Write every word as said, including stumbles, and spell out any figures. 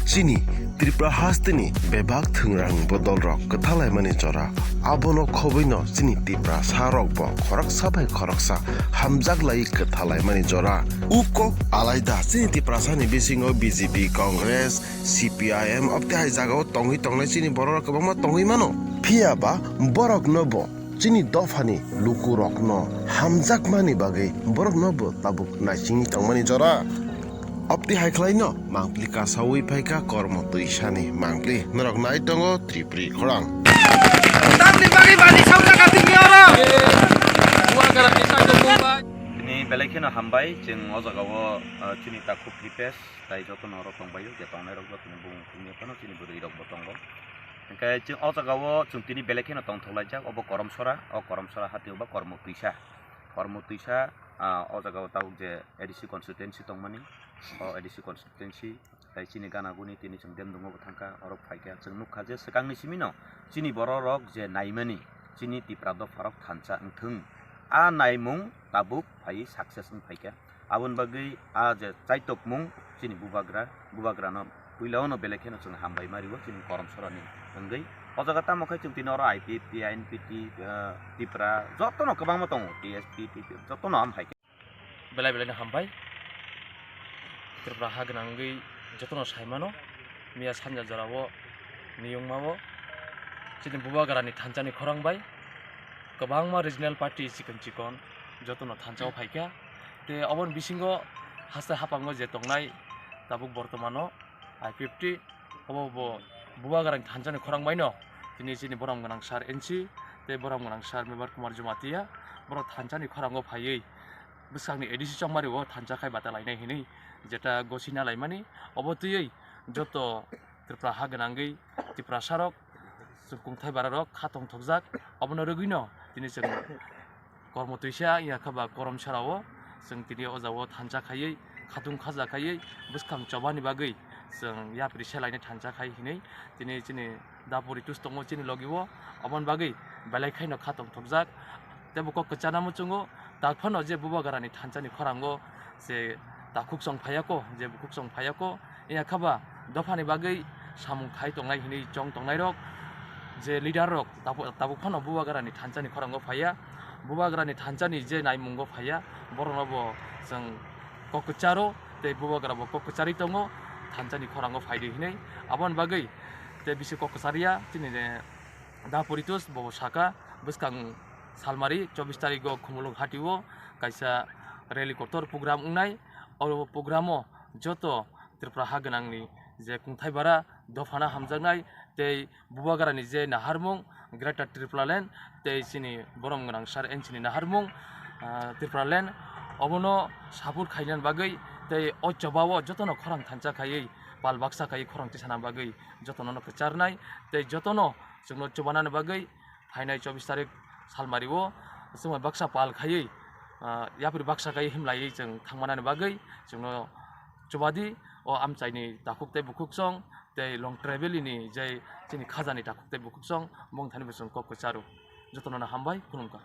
Chini Tripura hasteni bebak thwngrang bodolrok kwthalaimani jora, abono khobwino chini Tiprasa rokbo khoroksa bai khoroksa hamjak lai kwthalaimani jora. Ukok alaida chini Tiprasani bisingo B J P, Congress, C P I M, abtwi hai jagao tongwi tongnai chini bororok kwbangma tongwi mano. Phiya ba borokno bo chini dophani lukurokno hamjakmani bagwi borokno bo tabuk naisingwi tongmani jora. Abtwi hai khlaino mangpli kasaui phaikha kormo twisani mangpli. Norok nai tongo Tripuri khorang. Tamni bagwi bani sauna kati ni oro. Tini belai kheno hambai, chwng o jagao, ah, chini takhuk Tripes tai jotono oro tongbaio, je tongnairok jotono bumung khumya phano chini bwrwirokbo tongo. Hingkhe chwng o jagao chwng tini belai kheno tongthok laijak, obo Koromsora, o Koromsora hati obo Kormo Twisa. Kormo Twisa, ah, o jagao tabuk je A D C constituency tongmani, o A D C constituency tai chini gana guni tini chwng Demdungo bo thangkha, oro phaikha. Chwng nukha je swkangni simino chini bororok je naimani, chini Tipra dopharok thansa wngthwng, a naimung tabuk phai success wng phaikha. Aboni bagwi a je chaitokmung chini bubagra, bubagrano puila ono belai kheno chwng hambai mario chini Koromsorani wngwi. O jaga tamo khe chwng tini oro I P F T, I N P T, ah, Tipra jotono kwbangma tongo, T S P, T P F, jotono ham hai khe. Belai belai no hambai. Tripura ha gwnang wngwi jotono saimano, miya sanja jorao niyungmao chini bubagrani thansani khorang bai kwbangma regional party chikon chikon jotono thansa o phaikha. Tei oboni bisingo haste haphango je tongnai tabuk bortomano I P F T, obo bo bubagrani thansani khorang baino tini chini borom gwnang sir N C tei borom gwnang sir Mebar Kumar Jamatia borok thansani khorango phaiwi bwskangni A D C chongmari o thansa khai bata lainai hinwi jeta gosina laimani. Obo twiwi joto Tripura ha gwnangwi Tiprasarok, chwng kungthai bararok kha tongthokjak. Obono rwgwino tini chwng kormo twisa, ya khe ba Koromsora o chwng tini o jaga o thansa khaiwi, khatung khaja khaiwi, bwskang chobani bagwi chwng yapri se lainai thansa khai hinwi tini chini Dapori tus tongo chini logi o. Oboni bagwi belai khaino kha tongthokjak. Tei bo kok kwchana muchungo, tak phano je bubagrani thansani khorango je takhuk chong phaiya ko, je bukhuk chong phaiya ko, ya khe ba dophani bagwi samung khai tongnai hinwi chong tongnairok, je leader rok tabuk, tabuk phano bubagrani thansani khorango phaiya, bubagrani thansani je naimungo phaiya, borokno bo chwng kok kwcharo tei bubagra bo kok kwcharwi tongo, thansani khorango phaidi hinwi. Aboni bagwi tei bisi kok kwchariya chini Daporitus bo saka bwskang salmari chobbish tarikgo Khumulwng hatio kaisa rally kotor program wngnai. O programo joto Tripura ha gwnangni je kungthai bara dophano hamjaknai tei bubagrani je naharmung Greater Tripura Land tei chini borom gwnang sir N C ni naharmung, ah, Tripura Land, obono support khainani bagwi tei o chobao jotono khorang thansa khaiwi pal baksa khaiwi khorang tisana bagwi jotono no kwcharnai tei jotono chwngno chubanani bagwi phainai chobbish tarik salmari o chwngno baksa pal khaiwi, ah, yapri baksa khaiwi himlaiwi chwng thangmanani bagwi chwngno chubadi. O amchaini takhuk tei bukhuk song tei long travel ni je chini khajani takhuk tei bukhuk song bongthani bo chwng kok kwcharo. Jotono no hambai, khulumkha.